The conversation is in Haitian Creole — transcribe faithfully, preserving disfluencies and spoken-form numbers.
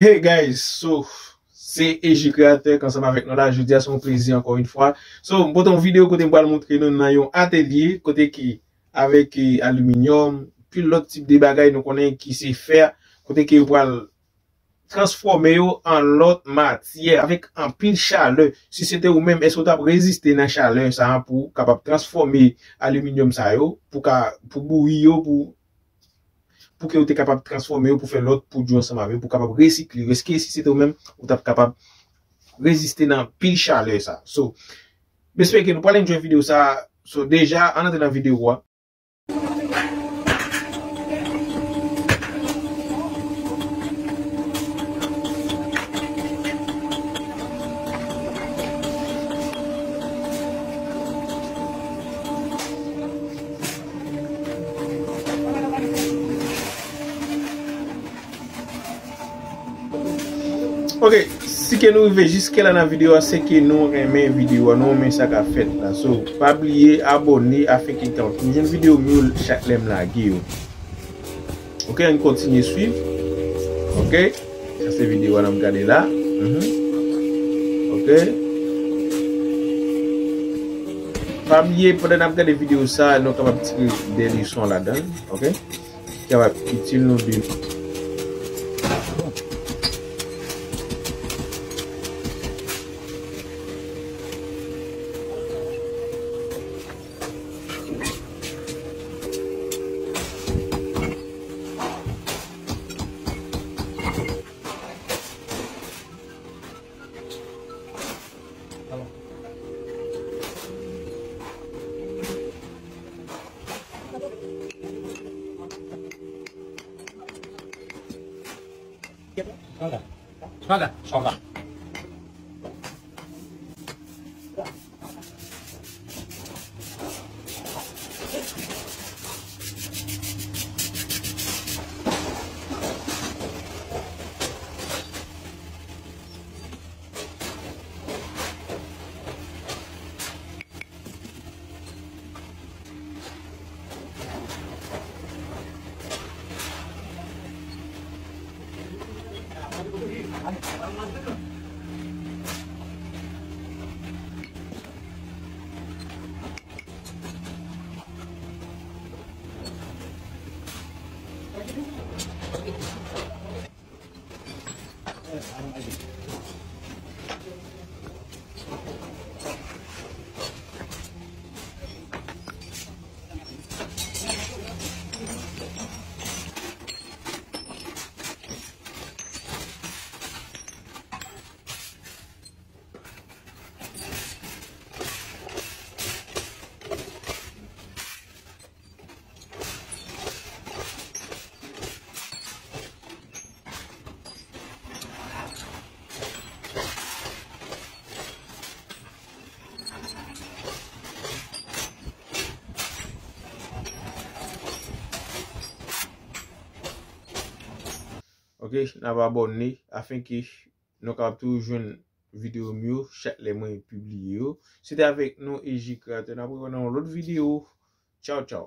Hey guys, so se E J Creator k ansanm avèk nou la. Jodi a se yon plezi ankò yon fwa. So, m pote yon videyo kote m pral montre nou nan yon atelye kote ki avèk eh, aliminyòm, pil lòt tip de bagay nou konnen ki se fè, kote ke yo pral transfòme yo an lòt matyè avèk anpil chalè. Si se te ou menm, èske w t ap reziste nan chalè sa a pou w kapab transfòme aliminyòm sa yo, pou ka, pou bouyi yo, pou, pou ke w te kapab transfòme yo, pou fè lòt pwodui ansanm avè yo, pou kapab resikle yo? Èske si se te ou menm, ou t ap kapab reziste nan anpil chalè sa? So, m espere ke nou pral enjoy videyo sa. So, deja, ann antre nan videyo a. Ok, si ke nou rive jiske la nan videyo a, se ke nou renmen videyo a, nou renmen sa k ap fèt la. So, pa bliye abòne afin ke w kapab toujou jwenn videyo m yo chak lè m lage yo. Ok, ann kontinye swiv. Ok, sa se videyo a n ap gade la. Mhm. Ok. Pa bliye, pandan n ap gade videyo sa, nou kapab tire de leson ladan l. Ok. Ki ap itil nou de. Ok, n ap abòne afin ke nou kapab toujou jwenn videyo m yo chak lè mwen pibliye yo. Se te avèk nou, E J Creator. N ap rewè nan yon lòt videyo. Tchaw, tchaw.